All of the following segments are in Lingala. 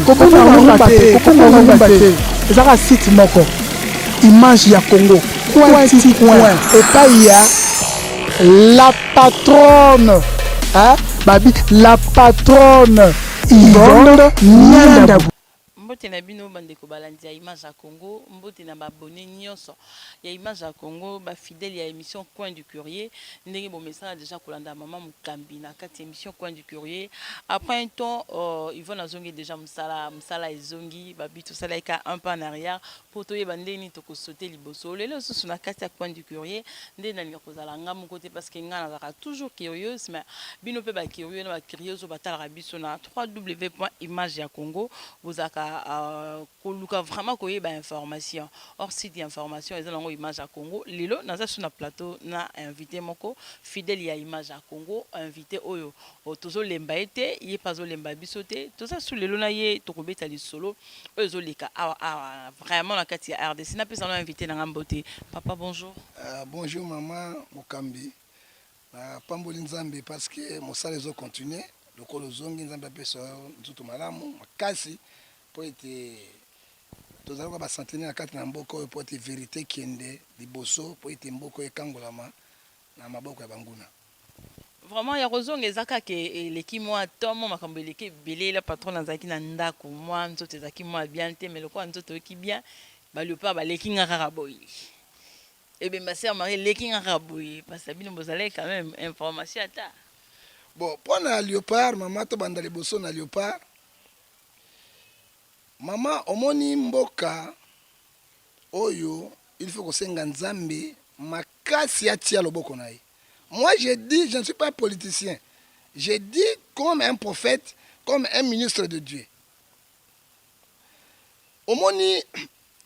Kobunga rumba te, kobunga rumba te. Ezaka site moko. Image ya Congo. Coin ti coin. Epai ya la patronne. Hein? Babi, la patronne Yvonne Nyanda. Mbote na bino bandeko balandi ya Image ya Congo, mbote na ba abonnes nionso ya Image ya Congo, ba fidèles ya emission Coin du Courrier, ndenge bomesana dejà kolanda maman Mokambi na kati ya emission Coin du Courrier. Après un temps, Yvonne azongi dejà musala, musala ezongi, ba bi tosalaki kaka un pas en arrière po toyeba ndenge nini toko sauter liboso. Lelo lisusu na kati ya Coin du Courrier nde nalinga kozala nga moko te parce que nga nazalaka toujours curieuse, mais bino pe ba curieux na ba curieuses oyo batalaka biso na www.imageyacongo bozalaka koluka vraiment koyeba information. Or site ya information eza nango Image ya Congo. Lelo naza lisusu na plateau na invite moko fidèle ya Image ya Congo, invite oyo tozo lemba ye te, ye pe azo lemba biso te. Toza lisusu lelo na ye, tokobeta lisolo oyo ezo leka awa awa vraiment na kati ya rdc. Napesa nanu invite na nga mbote. Papa bonjour. Bonjour maman Mokambi, napamboli Nzambe parce que mosala ezo continuer lokola ozongi Nzambe apesa yo nzoto malamu makasi po ete tozali lokola ba sentinelle na kati na mboka oyo po ete verite ekende liboso po ete mboka oyo ekangolama na maboko ya banguna. Vraiment ya kozonga eza kaka eleki mua temps mua makambo eleki ebele la patronne azalaki na ndaku mua nzoto ezalaki mua bien te mais lokola nzoto eyoki bien ba leopard baleki nga kaka boye ebemba sœur Marie eleki nga kaka boye parce bino bozalaki quand meme information ata. Bon pona leopard maman tobanda liboso na leopard maman omoni mboka oyo il faut kosenga nzambe makasi atia loboko na ye moi je dis je ne suis pas un politicien je dis comme un prophète comme un ministre de Dieu omoni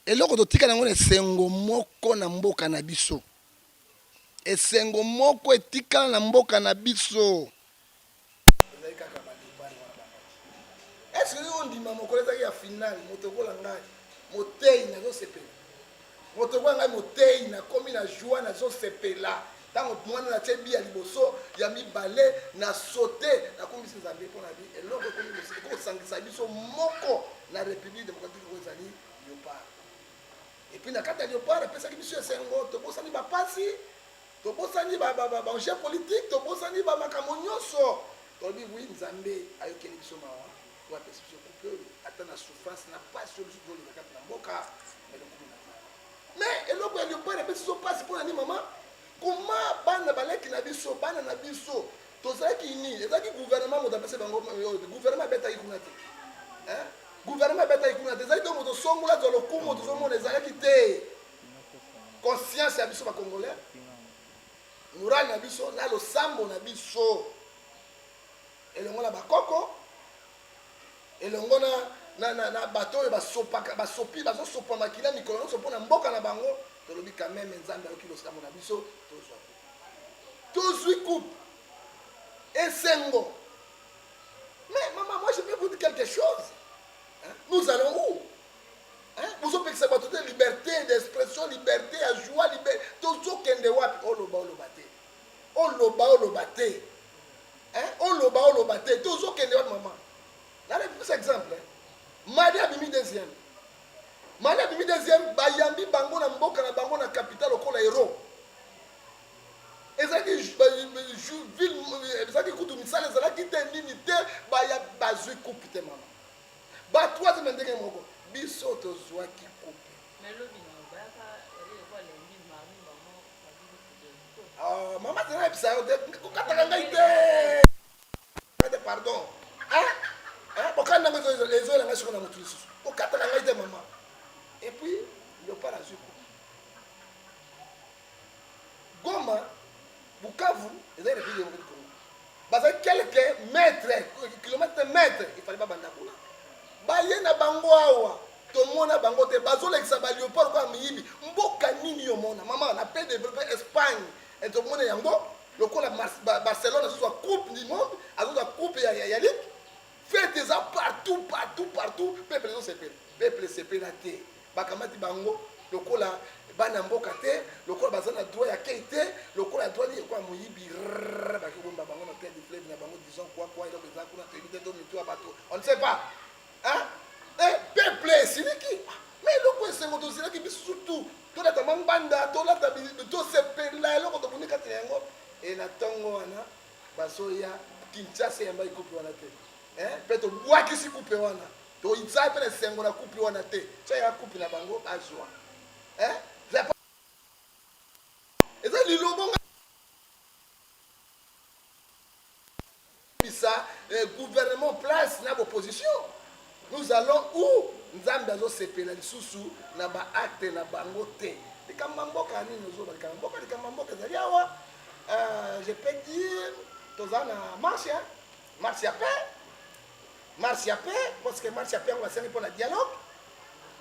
eloko totikala yango na esengo moko na mboka na biso esengo moko etikala na mboka na biso ezali kaka ba leopard wana bangaki est ce que ondima mokolo ezalaki ya finale moto lokola ngai motei nazosepela moto lokola ngai motei nakomi na joie nazosepela ntango mwana natie bi ya liboso ya mibale na saute nakumbisi nzambe mpo na bi eloko ekomi ekosangisa biso moko na République démocratique oyo ezali leopard. Et puis na kati ya leopard apesaki biso esengo, tobosani bapasi, tobosani baenjeu politique, tobosani bamakambo nyonso, tolobi oui nzambe ayokeli biso mawa po apesi biso coupe oyo ata na souffrance na pasi oyo biso tozoleka kati na mboka mais lokumu na nzambe. Mais eloko ya leopard apesi biso pasi mpo na nini mama? Koma bana baleki na biso, bana na biso tozalaki nini? Ezalaki gouvernement moto apesi bango, gouvernement abetaki kuna te, hein? Gouvernement abetaki kuna te, ezalaki to moto songola azwa lokumu tozomona ezalaki te. Conscience ya biso ba congolais, morale na biso na losambo na biso elongo na bakoko elongo na, na, na, na bato oyo basopaka basopi bazosopa makila mikolo nyonso mpo na mboka na bango, tolobi quand même nzambe ayoki losambo na biso, tozwa coupe, tozwi coupe esengo. Mais maman, moi je peux vous dire quelque chose, hein? Nous allons où, hein? Bozopekisa bato te liberté d'expression, liberté ya joie, liberté, tozokende wapi? Oloba oloba te, oloba oloba te, hein? Oloba oloba te, tozokende wapi mama? Naleki exemple, hein? Mali abimi deuxième, Mali abimi deuxième, bayambi bango na mboka na bango na capitale lokola héros. Ezalaki ville, ezalaki kutu misala ezalaki te nini te, baya bazwi coupe te mama. Ba troisième ndenge moko biso tozwaki coupe. Ah, mama tena yebisa yo te, kokataka ngai te, pardon, hein? Hein? Bokani nango ezoyela ngai soko na motu lisusu, kokataka ngai te mama. Et puis leopard azwi coupe. Goma, Bukavu ezali République démocratique Congo, bazali quelques mètres, kilomètre mètre, il fallait babanda kuna, baye na bango awa tomona bango te, bazolekisa ba leopard lokola miyibi. Mboka nini yo mona mama na pays développé Espagne tomona yango lokola Barcelone azozwa coupe du monde, azozwa coupe ya, ya, ya ligue, fête eza partout partout partout, peuple ezosepela, peuple esepela te, bakamati bango lokola bana mboka te, lokola baza na droit ya kei te, lokola droit nini, lokola moyibi, baki kobomba bango na hotel du fleuve na bango, disons quoi quoi, eloko eza kuna toyebi te, to mitu ya bato, on ne sait pas, hein? Tolata mwa ngbanda, tolata tosepela eloko tobundi kati na yango. E na ntongo wana bazoya Kinshasa eyambaki coupe wana te. Eh, mpe tobwakisi coupe wana. Toza mpe na esengo na coupe wana te. So ya coupe na bango bazwa. Eh, eza lilobo nga bisa eh, gouvernement place na opposition. Nous allons où Nzambe azosepela lisusu na ba acte na bango te. Likambo ya mboka nini ozoba likambo mboka likambo mboka ezali awa. Euh, je peux dire toza na marche hein? Marche ya paix. Marche ya paix parce que marche ya paix yango basengi mpo na dialogue.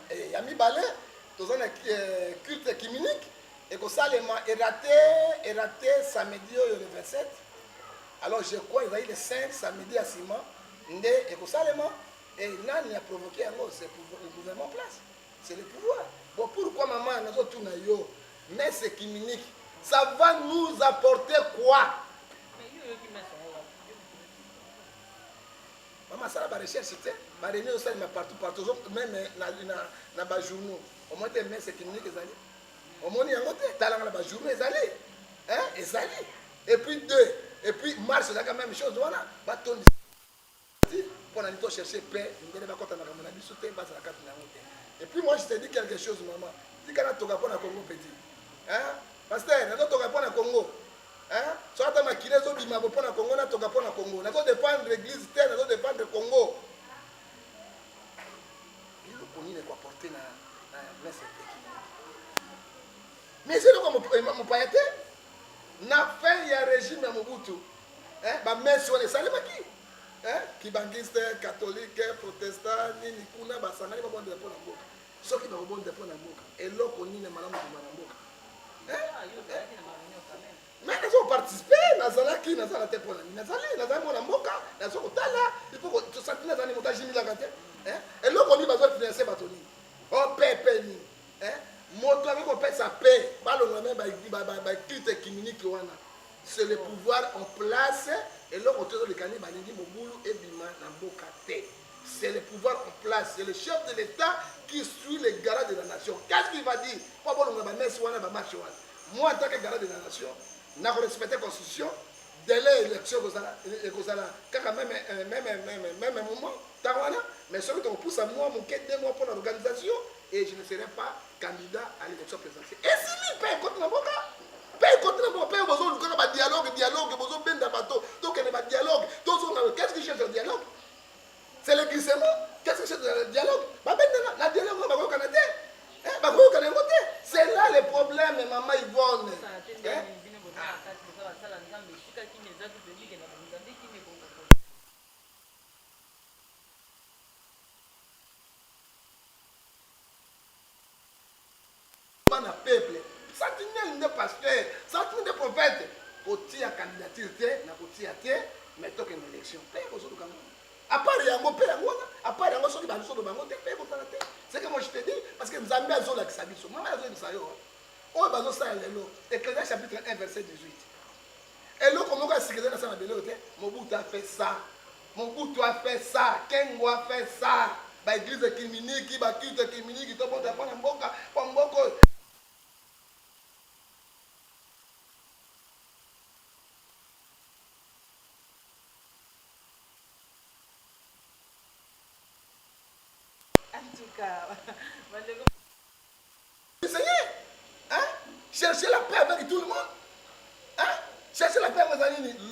Et ya mibale toza na euh, culte œcuménique ekosalema erate erate samedi oyo le 27. Alors je crois ezali le 5 samedi ya nsima nde ekosalema. Et nani a provoqué yango? C'est le gouvernement en place, c'est le pouvoir. Bon, pourquoi maman nazotuna yo messe œcuménique, ça va nous apporter quoi? Mama asala ba recherche te, ba réunion ezosalema partout partout, même na, na, na ba journaux omoni te messe œcuménique ezali, omoni yango te, talanga na ba journaux ezali, hein, ezali. Et puis deux, et puis marche ezalaka même chose wana, batondisa mpo na nini tocherche paix, mindele bakɔta makambo na biso te, bazala kati na yango te. Et puis moi je te dis quelque chose maman, tika natoka mpo na Congo petit, hein, pasteur, nazotoka mpo na Congo, hein, so ata makila ezobima bo mpo na Congo, natoka mpo na Congo, nazodefendre église te, nazodefendre Congo. Eloko nini ekoapporte na messe œcuménique? Mais eza eloko mopaya te. Na fin ya régime ya Mobutu, hein, ba messe wana esalemaki, hein, kibangiste, catholique, protestant, nini kuna basangani babondela mpo na mboka. Soki bakobondela mpo na mboka, eloko nini ya malamu kobima na mboka? Mais nazo participe, nazalaki, nazala te mpo na nini? Nazali, nazali mwana mboka, nazo kotala, il faut tosati nazali moto ajimilaka te. Eloko nini bazo influence bato nini? O pepe nini? Moto akoki kopesa pe balongola meme ba culte œcuménique wana, c'est le pouvoir en place. Eloko te ezoleka nini, balingi mobulu ebima na mboka te. C'est le pouvoir en place, c'est le chef de l'État qui suit les garants de la nation. Qu'est-ce qu'il va dire po bolongola ba messe wana, ba marche wana? Moi en tant que garant de la nation, nako respecter constitution. Délai élection ekozala kaka même même même même moment ntango wana, mais soki tokopusa mwa moke 2 mois mpona organisation, et je ne serai pas candidat à l'élection présidentielle. Esili mpe ekoti na mboka, mpe ekoti na mboka, mpe bozolukaka badialogue dialogue, bozobenda bato tokende badialogue, tozonga. Qu'est-ce qui cherche le dialogue? C'est le glissement. Qu'est-ce que cherche le dialogue? Babendana na dialogue oyo bakoyokana te, bakoyokana yango te. C'est là le problème, mama Yvonne. Bana peuple, sentinelle nde pasteur, sentinelle nde prophète, kotia candidature te, na kotia te, mais tokende élection mpe bozoluka ngo. À part yango mpe yango wana, à part yango soki bazoloba yango te, mpe kozala te. C'est que moi je te dis parce que Nzambe azolakisa biso, mama azoyebisa yo oyo bazosala lelo. Ecclésiaste chapitre 1 verset 18, eloko moko ya sika ezali nasala na belelo te. Mobutu a fait ça, Mobutu a fait ça, Kengo a fait ça, ba église œcuménique, ba culte œcuménique, tobota mpo na mboka, mpo mboka oyo. En tout cas, bandeko. Seigneur, hein? Cherchez la paix avec tout le monde. Hein? Cherchez la paix avec nini?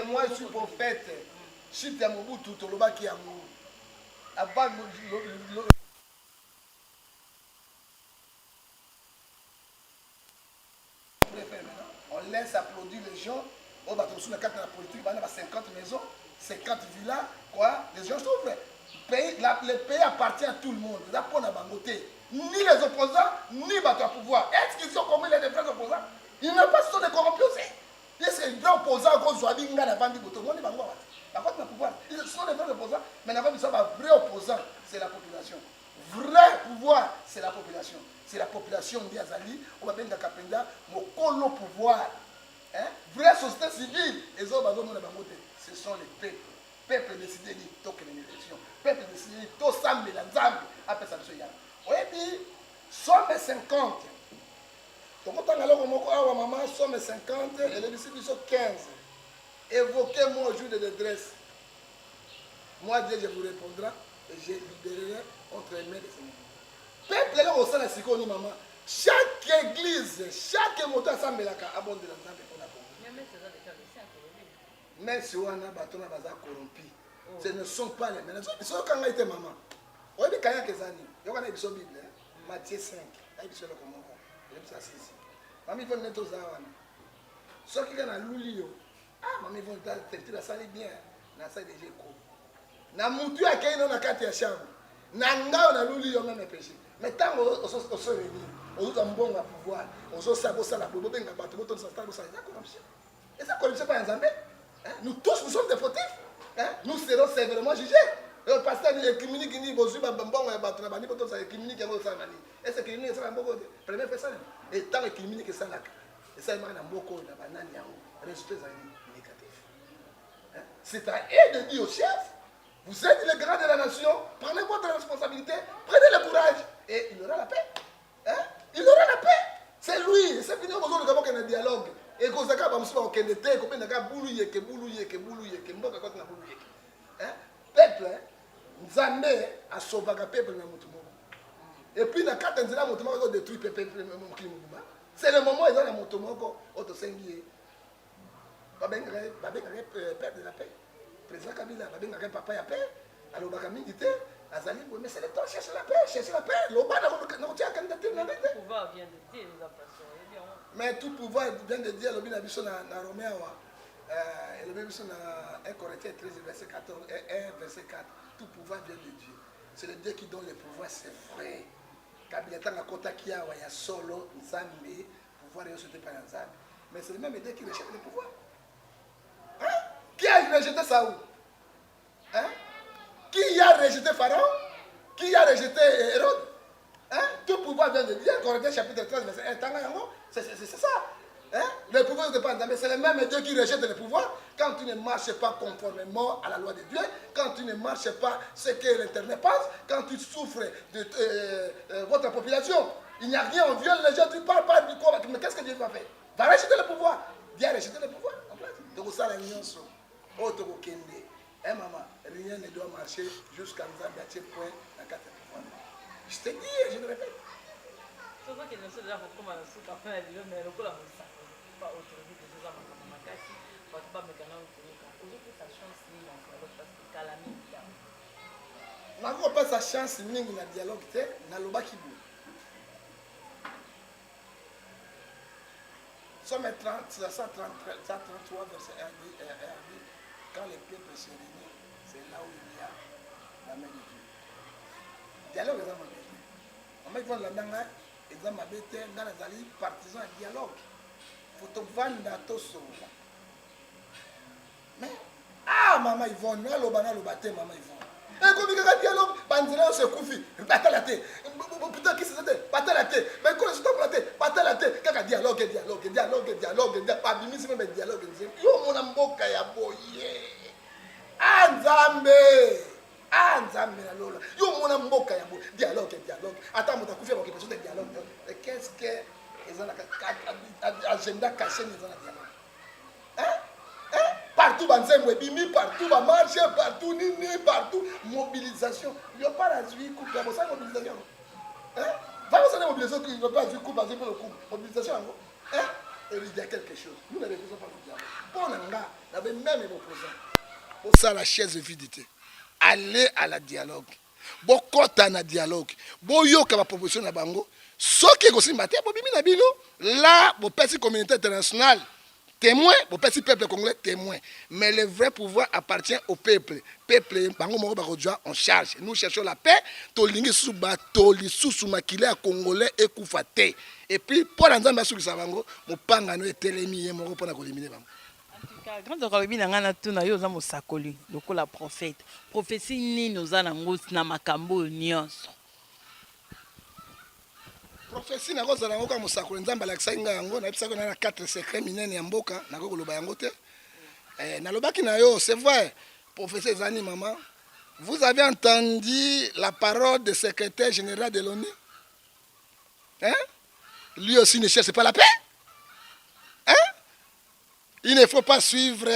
Moi je suis prophète. Chute ya Mobutu tolobaki yango. Avant on laisse applaudir les gens oyo bato mosusu na kati na politique bana ba 50 maisons, 50 villas, quoi. Les gens souffrent. Pays, la, le pays appartient à tout le monde, eza mpo na bango te, ni les opposants ni bato ya pouvoir. Est ce qu'ils sont commis les vrais opposants? Il n'a pas, ce sont des corrompus aussi. Est ce que vrai opposant akozwa binga na vandi boto omoni bango awa bakoti na pouvoir? Ce sont des vrais opposants. Mais na biso ba vrai opposant, c'est la population. Vrai pouvoir, c'est la population. C'est la population nde azali oyo babengaka mpenza mokolo pouvoir. Hein? Vraie société civile ezo bazomona bango te. Ce sont les peuples. Peuple décide nini tokende na élection. Peuple décide nini tosambela Nzambe apesa biso yango. Oyebi somme 50 tokotanga eloko moko awa mama somme 50 elebisi biso 15 évoquez moi au jour de détresse moi Dieu je vous répondra et je libérerai entre les mains des ennemis peuple eloko osala sikoyo ni mama Chaque eglise, chaque moto asambelaka abondela Nzambe pona Congo. Messe wana bato na baza corrompu. Oh. Ce ne sont pas les mêmes. Biso yoka ngai te maman. Oyebi kayaka eza nini? Yoka na biso Bible. Hein? Matthieu 5. Ayebi biso eloko moko. Oyebi sa sisi. Mami Yvonne nde toza wana. Soki kaka naluli yo. Ah mami Yvonne ta tefti nasali bien. Nasali deja ekobo. Na mutu akei no na kati ya chambre. Na ngai oyo naluli yo meme peche. Mais ntango oso réunir, ozozwa mbongo ya pouvoir, ozosala bosala boye, bobenga bato, botondisa stade, bosala, eza corruption. Eza corruption epai ya Nzambe. Nous tous, nous sommes des fautifs. Nous serons sévèrement jugés. Euh, pasteur ni ecuménique ni bozwi mbongo ya bato na bandi botondisa ecuménique yango osala na nini? Est-ce ecuménique esala mboka oyo te? Premier fois esalema. Et ntango ecuménique esalaka, esalemaka na mboka oyo na banani yango, résultat ezali négatif. C'est à eux de dire au chef, vous êtes les grands de la nation, prenez votre responsabilité, prenez le courage et il aura la paix. Hein? Il aura la paix. C'est lui, c'est fini, on va un dialogue. Et kozaka ba musuba okende te kobenda ka bulu yeke bulu yeke bulu yeke mboka koti na bulu yeke. Hein? Peuple, hein? Nzambe asovaka peuple na mutu moko. Et puis na kati nzela mutu moko détruit peuple mokili mobimba. C'est le moment eza na mutu moko oyo tosengi ye babengaka ye babengaka ye euh, père de la paix président kabila babengaka ye papa ya paix alobaka mingi te azali boye mais c'est le temps cherche la paix cherche la paix loba nakotia candidature na ngai te mais tout pouvoir vient de Dieu alobi na biso na, na Romain awa euh, elobi biso na 1 Corinthiens 13 verset 14 1 verset 4 tout pouvoir vient de Dieu c'est le Dieu qui donne le pouvoir c'est vrai Kabila ntango akotaki awa ya solo Nzambe pouvoir nyonso te epai na Nzambe. Mais c'est le même Dieu qui rejette le pouvoir. Hein? Qui a rejeté Saoul? Hein? Qui a rejeté Pharaon? Qui a rejeté Hérode? Hein? Tout pouvoir vient de Dieu. Corinthiens chapitre 13, verset 1. Tanga yango, c'est ça. Hein? Le pouvoir ne dépend mais c'est le même Dieu qui rejette le pouvoir quand tu ne marches pas conformément à la loi de Dieu, quand tu ne marches pas ce que l'Éternel pense, quand tu souffres de euh, euh, votre population. Il n'y a rien, on viole les gens, tu parles pas du corps. Mais qu'est-ce que Dieu va faire? Va rejeter le pouvoir. Dieu a rejeté le pouvoir. En place. Tokosala nyonso. Oyo tokokende. Eh maman, rien ne doit marcher jusqu'à Nzambe atie point na kati ya pouvoir. Je te dis et je le répète. Tozokende biso deja kokóma na suka mpo na lelo me lokola mosakoli pa autorité deja eza makambo makasi bato bameka nano koyoka ozopesa chance nini na dialogue parce que kala mingi yango nakopesa chance mingi na dialogue te nalobaki boye Somme 30, 133, 133 verset 1 dit, 1 dit, quand le peuple se réunit, c'est là où il y a la main de Dieu. Dialogue eza mabe te. Mama Yvonne landa ngai, eza mabe te, ngai nazali partisan ya dialogue. Faut tovanda tosolola. Mais ah mama Yvonne, naloba naloba te mama Yvonne. Ekomi kaka dialogue, banzela nyonso ekufi, batala te. Hôpital kisi eza te, batala te. Baekole ezotambola te, batala te. Kaka dialogue, dialogue, dialogue, dialogue, babimisi meme dialogue nzembo. Yo omona mboka ya boye. Ah Nzambe! Ah Nzambe na lola. Yo omona mboka ya boye, dialogue, dialogue. Ata moto akufi akoki te dialogue. Mais qu'est-ce que eza na agenda caché eza na dialogue? Hein? Hein? Partout banzembo ebimi, partout ba marche, partout nini, partout mobilisation. Léopard azwi coupe ya bosala mobilisation. Hein? Va bosala mobilisation, léopard azwi coupe, azwi mpe coupe. Mobilisation yango. Hein? Il y a quelque chose. Nous ne refusons pas le dialogue. Mpo na nga, na be même opposant. Bosala chaise vide te. Allez à la dialogue. Bokota na dialogue. Boyoka ba proposition na bango. Soki ekosimba te, bobimi na bino. Là, bopesi communauté internationale témoin, bopesi peuple congolais témoin. Mais le vrai pouvoir appartient au peuple. Peuple, bango moko bakozwa en charge. Nous cherchons la paix. Tolingi susu bato lisusu makila ya congolais ekufa te. Et puis, mpo na Nzambe asukisa bango, mopanga no etelemi ye moko mpo na kolimine bango. En tout cas, grand Nzoka alobi na ngai natuna yo oza mosakoli lokola prophète. Prophetie nini oza nango na makambo oyo nyonso? Prophetie nakozala yango kaka mosakoli Nzambe alakisaki ngai yango, nayebisaki yo na na 4 secrets minene ya mboka, nakoki koloba yango te. Eh, nalobaki na yo, c'est vrai, prophetie eza nini maman? Vous avez entendu la parole de secrétaire général de l'ONU? Hein? Lui aussi ne cherche pas la paix? Hein? Il ne faut pas suivre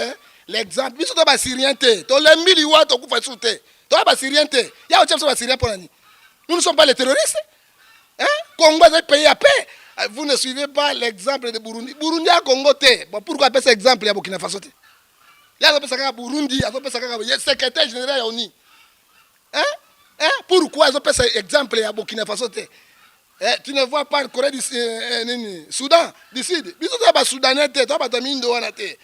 l'exemple. Biso to ba Syriens te. Tolembi liwa tokufa lisusu te. To ba Syriens te. Ya otia biso ba Syriens pona nini? Nous ne sommes pas les terroristes. Hein? Congo ezali pays ya paix. Vous ne suivez pas l'exemple de Burundi. Burundi ya Congo te. Bon, pourquoi apesa exemple ya Burkina Faso te? Ya azopesa kaka Burundi, azopesa kaka ye secrétaire général ya ONU. Hein? Hein? Pourquoi azopesa exemple ya Burkina Faso te? Eh, tu ne vois pas Corée du eh, eh, nini Soudan du Sud. Biso toza ba Soudanais te, toza bato ya miindo wana te.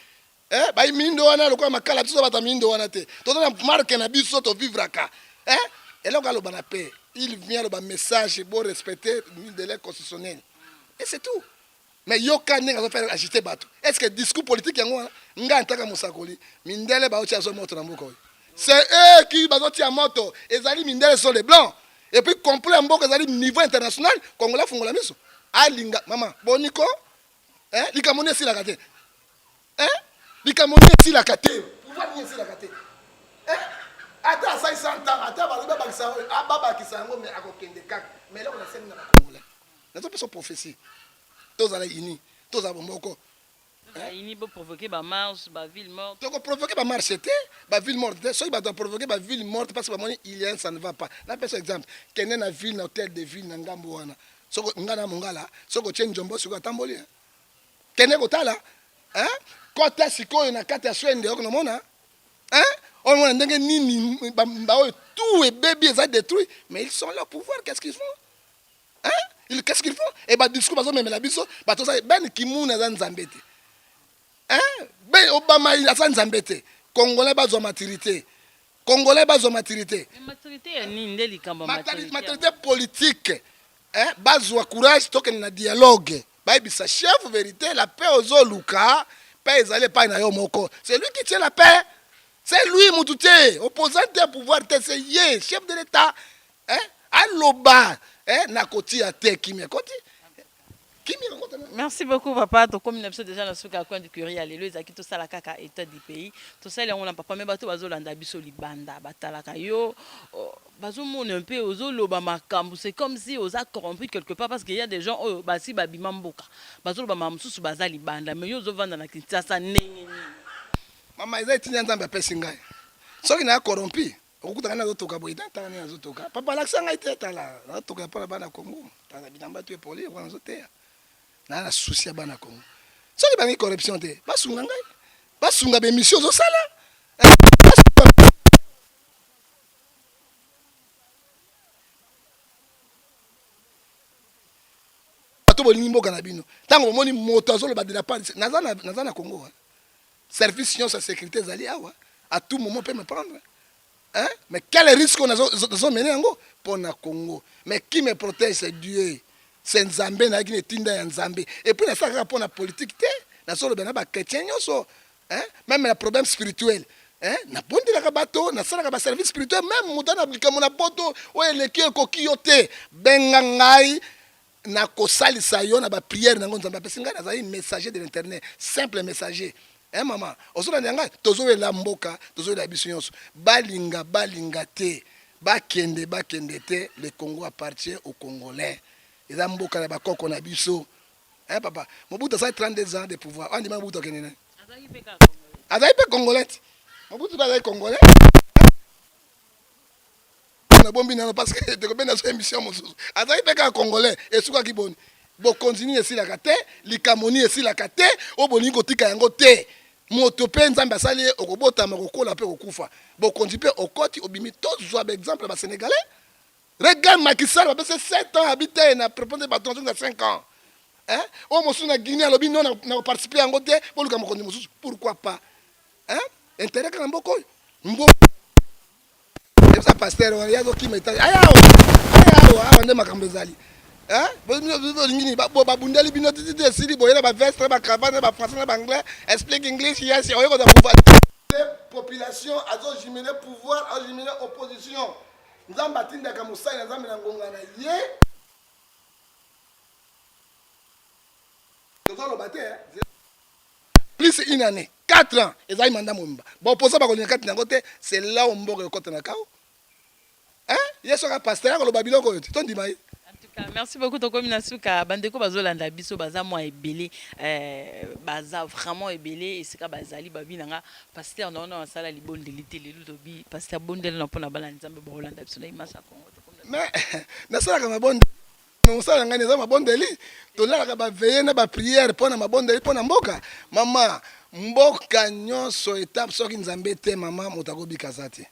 Eh, ba miindo wana lokola makala, biso toza bato ya miindo wana te. Toza na marque na biso to vivraka. Eh, eloko aloba na paix. Il vient aloba message bo respecter délai constitutionnel. Et c'est tout. Mais yoka ndenge azo faire agiter bato. Est-ce que discours politique yango wana nga en tant que mosakoli mindele baotia zo moto na mboka oyo. C'est eux qui bazotia moto. Ezali mindele sont les blancs. Et puis complot ya mboka ezali niveau international. Congolais afungola miso. Alinga mama boniko hein likambo nini esilaka te. Hein likambo nini esilaka te. Pouvoir nini esilaka te. Hein ata asali 100 ans ata balobi babakisa babakisa yango mais akokende kaka. Mais eloko nasengi na ba congolais. Nazopesa prophétie. Tozala uni, tozala bomoko. Tozala uni bo provoquer ba marche, ba ville morte. Toko provoquer ba marche te, ba ville morte te. Soki bato ba provoquer ba ville morte parce que bamoni il y a un ça ne va pas. Napesa exemple, kende na ville na hotel de ville na ngambo wana. Soko nga na mongala, soko otie njombo sikoyo atamboli. Hein? Kende kotala, hein? Kota sikoyo na kati ya swende oko nomona. Hein? Omona ndenge nini ba, ba oyo tout ebebi eza détruit, mais ils sont là au pouvoir, qu'est-ce qu'ils font? Hein? Il qu'est-ce qu'il faut? Et ba discours bazo memela biso, bato za Ben Ki-moon aza nzambe te. Hein? Ben Obama aza nzambe te. Congolais bazwa maturité. Congolais bazwa maturité. Mais maturité ya nini nde likambo ya maturité? Maturité politique. Hein? Bazwa courage tokende na dialogue. Bayebisa chef vérité, la paix ozoluka, paix ezali epai na yo moko. C'est lui qui tient la paix. C'est lui mutu te, opposant te, pouvoir te, c'est ye, chef de l'État. Hein? Aloba, hein, nakotia te kimia ekoti. Kimia ekota. Merci beaucoup papa, tokomi na biso déjà na suka ya coin du courrier ya lelo ezalaki tosala kaka état du pays. Tosali yango na papa mais bato bazolanda biso libanda, batalaka yo oh, bazomona un peu ozoloba makambo, c'est comme si oza corrompu quelque part parce qu'il y a des gens oyo basi babima mboka. Bazoloba makambo mosusu baza libanda mais yo ozovanda na Kinshasa ndenge nini? Mama eza etinda Nzambe apesi ngai. Soki na corrompu, Okokuta ngai nazotoka boye te, tala ndenge nazotoka. Papa alakisa ngai te, tala nazotoka mpo na bana Congo. Tala bilamba tu epoli, wana nazoteya. Na na souci ya bana Congo. Soki bangi corruption te, basunga ngai. Basunga ba émission ozosala. Bato bolingi mboka na bino. Tango bomoni moto azoloba de la part, naza na, naza na Congo. Hein. Service nyonso ya sécurité ezali awa. À tout moment peut me prendre. Hein? Mais quel risque on a mené yango pour na Congo. Mais qui me protège c'est Dieu. C'est Nzambe na yaki etinda ya Nzambe. Et puis na saka pour na politique te. Na solo bena ba chrétien nyonso. Hein? Même na problème spirituel. Hein? Na bondelaka bato, na salaka ba service spirituel même moto na likambo na poto oyo eleki ekoki yo te. Benga ngai Nakosalisa yo na ba prière nango Nzambe apesi ngai nazali messager de l'internet simple messager hein maman ozolanda ngai tozowela mboka tozowela biso nyonso balinga balinga te bakende bakende te le Congo appartient aux Congolais eza mboka ya bakoko na biso hein papa Mobutu asali 32 ans de pouvoir andima Mobutu akende na azali mpe Congolais ti Mobutu mpe azali Congolais nabombi nano parce que tokobenda so émission mosusu azalaki mpe kaka congolais esukaki boni bokonzi nini esilaka te likambo nini esilaka te oyo bolingi kotika yango te moto mpe nzambe asali ye okobotama okokola mpe okokufa bokonzi mpe okoti obimi tozwa baexemple ya basénégalais regarde Macky Sall bapesi 7 ans abi te na propose bato nazongi na 5 ans hein oyo mosusu na Guinée alobi non na koparticipe yango te boluka mokonzi mosusu pourquoi pas hein intérêt kaka mboka oyo mboka Yebisa pasteur wana ye azokima etat aya awa aya awa awa nde makambo ezali bolingi nini babundeli bino tititi esili boye na baveste na bacravate na bafrançais na baanglais explique english yes oye kozwa pouvoir te population azojumele pouvoir azojumele opposition nzambe atindaka mosali na nzambe na ngonga na ye. Ozoloba te plus une année, 4 ans ezali mandat mobimba, baopposant bakolinga kati na yango te. C'est là où mboka ekota na kao. Ye soki pasteur akoloba biloko oyo te, tondima ye. En tout cas, merci beaucoup. Tokomi na suka. Bandeko bazolanda biso baza mwa ebele, baza vraiment ebele esika bazali. Babi na nga, pasteur na wana asala libondeli te lelo. Tobi pasteur bondeli na mpona bana Nzambe baolanda biso na Image ya Congo. Mais nasalaka mabondeli, mosala na ngai eza mabondeli. Tolalaka baveillées na baprières mpo na mabondeli mpo na mboka. Mama, mboka nyonso etape, soki Nzambe te, mama, moto akobika aza te.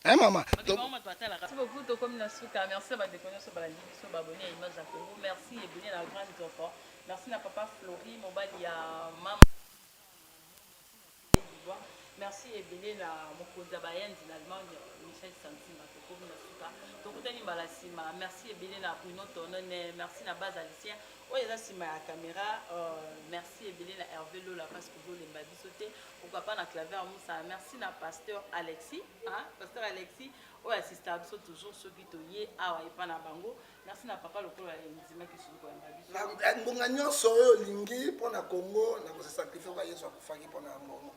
Mama. Merci beaucoup. Tokomi na suka. Merci na bandeko nyonso balandi biso, baabonnés ya Image ya Congo. Merci ebele na grande enfant. Merci na papa Flori, mobali ya mama. Merci ebele na mokonzi ya bayanzi na Allemagne, Michel Santima. Tokomi na suka, tokutani mbala nsima. Merci ebele na Bruno Tonone. Merci na base Alicien oyo eza nsima ya caméra. Merci ebele na Hervé Lola parce que ozolemba biso te. Pourquoi pas na Claver Musa. Merci na pasteur Alexis, hein? Pasteur Alexis oyo assistaka biso toujours soki toye awa epa na bango. Merci na papa lokola ndimaki susu koyamba biso. Na ngonga nyonso oyo olingi mpo na Congo, na kose sacrifier oka Yesu akufaki mpo na yango.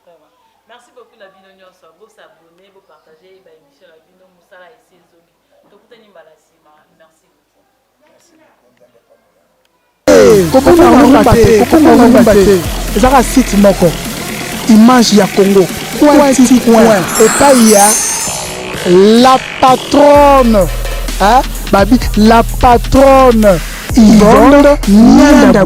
Vraiment. Merci beaucoup na bino nyonso. Bos'abonner, bopartager baémission na bino. Mosala esi ezongi. Tokutani mbala nsima. Merci beaucoup. Merci beaucoup, Nzambe apambola. Kobonga ngumba te, kobonga ngumba te, ezaka site moko, Image ya Congo, coin ti coin, epai ya la patronne, hein? Babi la patronne Yvonne Nyanda.